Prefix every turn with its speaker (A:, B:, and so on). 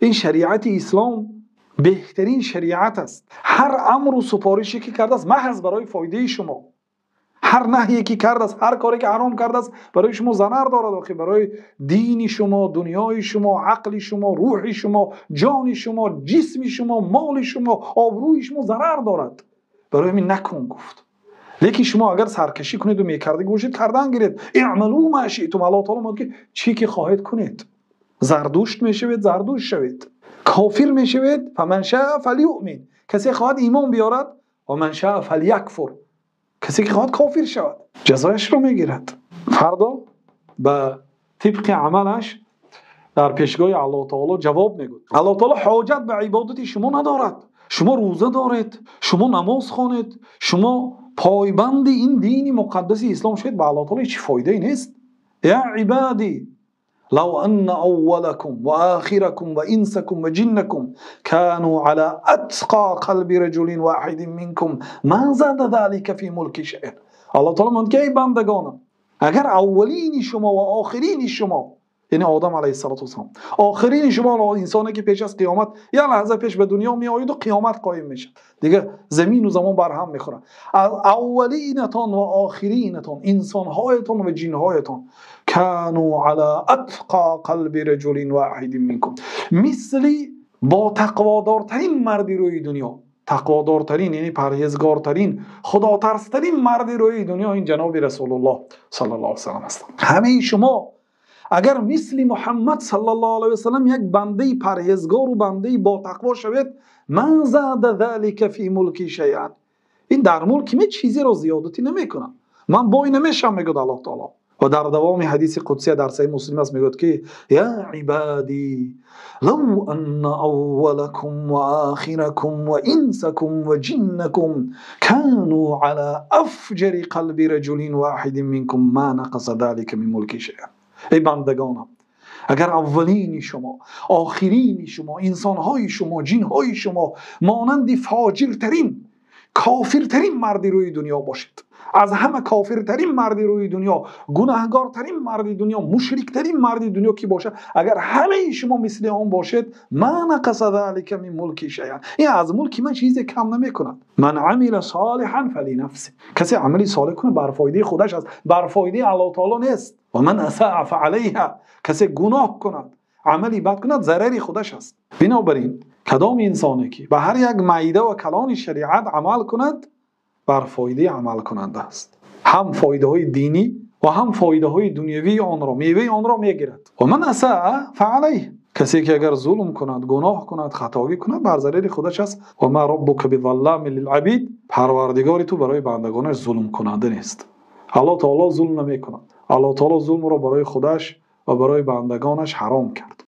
A: Ин шариати ислом беҳтарин шариат аст. Ҳар амру супорише ки кардааст, маҳз барои фоидаи шумо. Ҳар наҳйе ки кардааст, ҳар коре ки ҳаром кардааст, барои шумо зарар дорад, охир барои дини шумо, дунёи шумо, ақли шумо, рӯҳи шумо, ҷони шумо, ҷисми шумо, моли шумо, обрӯи шумо зарар дорад. Барои ҳамин накун гуфт. Лекин шумо агар саркашӣ кунед ва мекардагӣ бошед, кардан гиред. Аъмалу ма шиътум. Аллоҳ таъоло мегӯяд, ки чӣ ки хоҳед кунед. Зардушт мешавед, зардушт шавед. Кофир мешавед, фаман шаа фалюъмин. Касе хоҳад имон биёрад, ва ман шаа фалякфур. Касе ки хоҳад кофир шавад, ҷазояшро мегирад. Фардо ба тибқи амалаш дар пешгоҳи Аллоҳ таъоло ҷавоб мегӯяд. Аллоҳ таъоло ҳоҷат ба ибодати шумо надорад. Шумо рӯза доред, шумо намоз хонед, шумо пойбанди ин дини муқаддаси ислом шавед, ба Аллоҳ таъоло ҳеҷ фоидае нест. Я ибадӣ лав анна аввалакум ва охиракум ва инсакум ва ҷиннакум кану ала атқо қалби раҷулин воҳидин минкум ма зада залика фи мулки шайъ. Аллоҳ таъоло мегӯяд, ки эй бандагонам, агар аввалини шумо ва охирини шумо, яъне Одам алайҳиссалоту вассалом, охирини шумо, инсоне ки пеш аз қиёмат як лаҳза пеш ба дунё меояд ва қиёмат қоим мешавад, дигар замину замон барҳам мехӯрад, аввалинатон ва охиринатон, инсонҳоятон ва ҷинҳоятон, кану ала атқо қалби раҷулин воҳидин минкум, мисли бо тақводортарин марди рӯи дунё, тақводортарин яъне парҳезгортарин, худотарстарин марди рӯи дунё ин ҷаноби Расулуллоҳ саллаллоҳу алайҳи васаллам ҳастанд. Ҳамаи шумо агар мисли Муҳаммад саллаллоҳу алайҳи васаллам як бандаи парҳезгор ва бандаи ботақво шавед, ма зада залика фи мулки шайъан, ин дар мулки ман чизеро зиёдатӣ намекунам, ман бой намешавам, мегӯяд Аллоҳ таъоло. Ва дар давоми ҳадиси қудсия дар Саҳеҳи Муслим аст, мегӯяд ки я ибадӣ лав анна аввалакум ва охиракум ва инсакум ва ҷиннакум кану ала афҷари қалби раҷулин воҳидин минкум ма нақаса залика мин мулки шайъан. Эй бандагонам, агар аввалини шумо, охирини шумо, инсонҳои шумо, ҷинҳои шумо монанди фоҷиртарин, кофиртарин марди рӯи дунё бошед, аз ҳама кофиртарин марди рӯи дунё, гунаҳгортарин марди дунё, мушриктарин марди дунё ки бошад, агар ҳамаи шумо мисли он бошед, ма нақаса залика мин мулки шайъан, ин аз мулки ман чизе кам намекунад. Ман амила солиҳан фалинафсиҳ, касе амали солеҳ кунад бар фоидаи худаш аст, бар фоидаи Аллоҳ таъоло нест. Ва ман асаа фаалайҳа, касе гуноҳ кунад, амали бад кунад, зарари худаш аст. Бинобар ин кадом инсоне ки ба ҳар як маида ва калони шариат амал кунад, бар фоидаи амалкунанда аст. Ҳам фоидаҳои динӣ ва ҳам фоидаҳои дунявии онро, меваи онро мегирад. Ва ман асаа фаалайҳ, касе ки агар зулм кунад, гуноҳ кунад, хатогӣ кунад, бар зарари худаш аст. Ва ма роббука бизалломин лилабид, парвардигори ту барои бандагонаш зулмкунанда нест. Аллоҳ таъоло зулм намекунад. Аллоҳ таъоло зулмро барои худаш ва барои бандагонаш ҳаром кард.